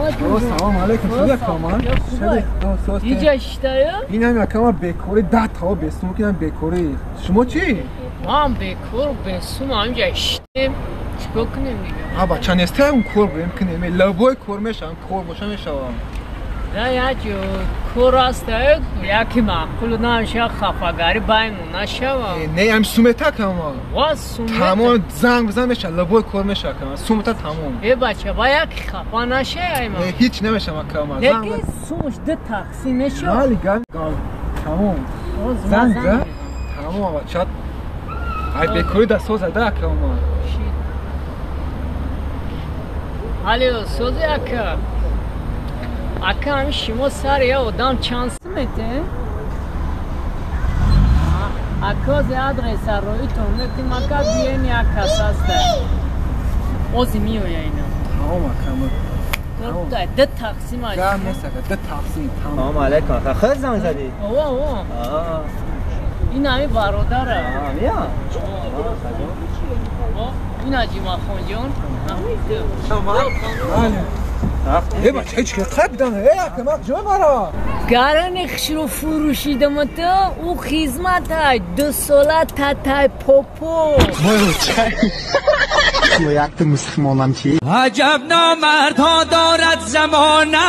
алейкум. Салом алейкум. Шуда каман. Иҷа шитая? Инам якама бекори 10 та бесум кинам бекори. Шумо чӣ? Ман бекор бесум ҳамҷа шитем. Чикор кунем дига? А бача нестаем кор бем кунем. Лабой кор мешавам, кор боша мешавам. Да як кор аст, яки маъқул наша хафагари байну нашава. Не, ам сумета кама. Ва сумета. Тамом занг бизан меша, лабой кор меша кама. Сумета тамом. Э бача, ба як хафа наша айма. Не, ҳеч намешава кама. Неки сумш ду тақсим меша. Али ган тамом. Занг за тамом бача. Ай бекори да соза да кама. Алло, сози ака. Ака, ҳами шумо сар я одам чанд сумете? Ака, ози адреса роитон метим, ака, биен як кас аста. Ози миоя ина. Тамом ака. Ду тақсим аст. Гам нест ака, ду тақсим. Салом алейкум. Ака, худ занг задӣ? Ова, ова. Ин ҳами бародара. Мия? Ин Ҳаҷимахонҷон. Э бача, ҳеч ки қабдан. Э ака, ман ҷой мара. Гарани хушро фурӯшидамата, ӯ хизматай дусола татай попо. Якта мусулмонам чи? Аҷаб номардҳо дорад замона.